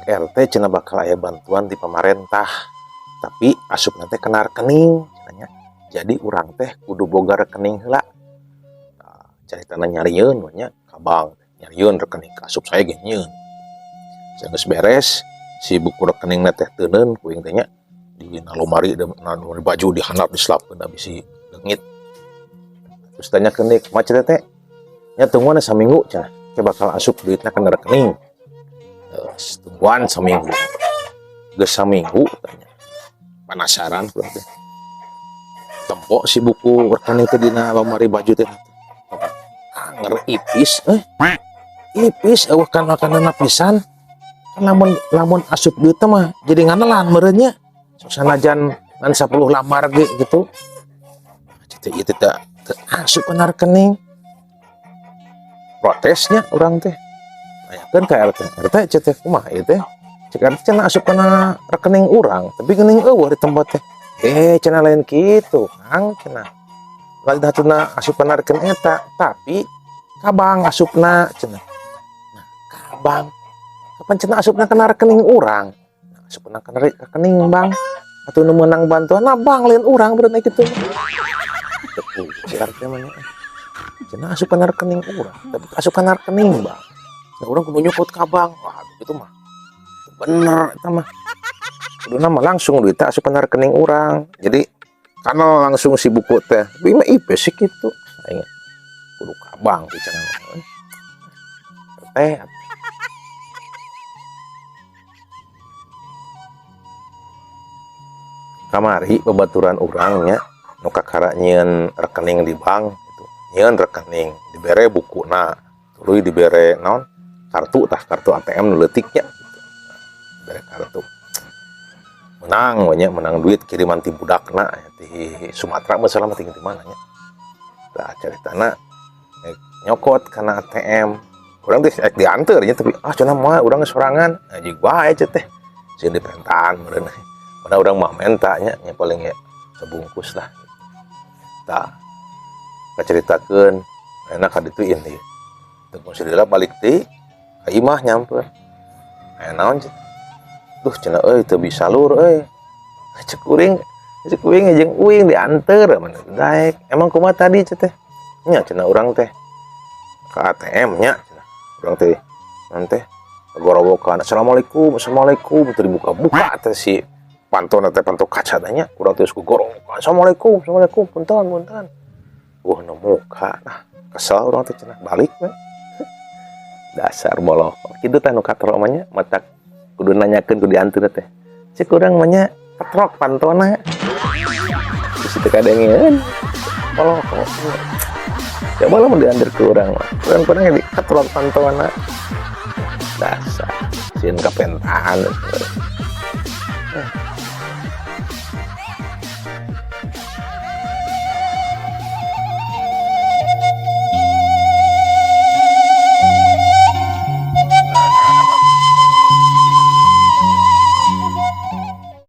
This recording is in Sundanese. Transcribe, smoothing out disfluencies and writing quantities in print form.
RT cenah bakal aya bantuan di pamarentah, tapi asupna teh kana rekening cenah nya. Jadi urang teh kudu boga rekening heula. Nah, caritana nyarieun we nya ka bank, nyarieun rekening ka asup saya ge nyieun. Geus beres si buku rekeningna teh teuneun ku aing teh nya di lomari, na lomari baju di handap diselapkeun bisi leungit. Terus tanyakeun deui, kumaha cenah teh? Nya tungguan saminggu cenah, ke bakal asup duitna kana rekening. Terus tungguan saminggu. Geus saminggu tanya. Penasaran urang teh. Tempo si buku rekening teh dina lomari baju teh. Anger ipis euy. Ipis euweuh kana pisan. Kan lamun lamun asup duit mah jadi nganelan meureun nya. Sok sanajan ngan 10 lambar ge gitu. Cek teh ieu teh teu asup kana rekening. Protesnya urang teh. Nanyakeun ka RT, RT cek teh kumaha ieu teh? Cek RT cenah asup kana rekening urang, tapi geuning euweuh di tempat teh. Eh, cenah lain kitu, Kang, cenah. Lain hatuna asup kana rekening eta, tapi ka bank asupna cenah. Nah, ka bank. Kapan cenah asupna kana rekening urang? Nah, asupna kana rekening bank. Atuh nu meunang bantuan nah bank lain urang beureuh kitu mah. Teu si RT mah nya. Cenah asup kana rekening urang, tapi asup kana rekening bank. Nah, urang kudu nyokot ka bank. Wah, gitu mah. Bener eta mah. Kuduna mah langsung duitnya asup kana rekening urang. Jadi kana langsung si buku teh. Tapi mah ipes sih kitu. Aing kudu ka bank cenah. Teh kamari babaturan urang nya nu kakara nyieun rekening di bank gitu. Nyieun rekening dibere bukuna, tuluy dibere naon? Kartu tah, kartu ATM nu leutik nya gitu. Dibere kartu. Menang we nya, menang duit kiriman ti budakna ti Sumatera mah salah mah ti mana nya. Tah caritana nyokot kana ATM. Urang teh rek dianteur nya tapi ah cenah mah urang sorangan. Anjing bae ceu teh. Sieun dipentaan meureun. Padahal urang mah menta nya, nya paling ya sebungkus lah. Tah kacaritakeun enak ka ditu ini. Teu kungsi balik ti ka imah nyamper. Aya naon ceu? Duh cenah euy teu bisa lur euy. Cek kuring, cek uing jeung uing dianteur mana daek. Emang kumaha tadi ceu teh? Nya cenah urang teh ka ATM nya cenah. Urang teh naon teh gorowokan. Assalamualaikum, assalamualaikum teu dibuka-buka teh si pantona teh panto kaca teh nya. Urang teh geus gorowokan. Assalamualaikum, assalamualaikum, punten, punten. Wah, nu muka nah kesel urang teh cenah balik we. Dasar boloh. Kitu teh nu katrok mah nya, matak kudu nanyakeun kudu dianteur teh. Cek urang mah nya ketrok pantona. Di situ kadengeun. Boloh. Coba lah mun dianteur ke urang mah. Urang kurang diketrok pantona. Dasar sieun kapentaan.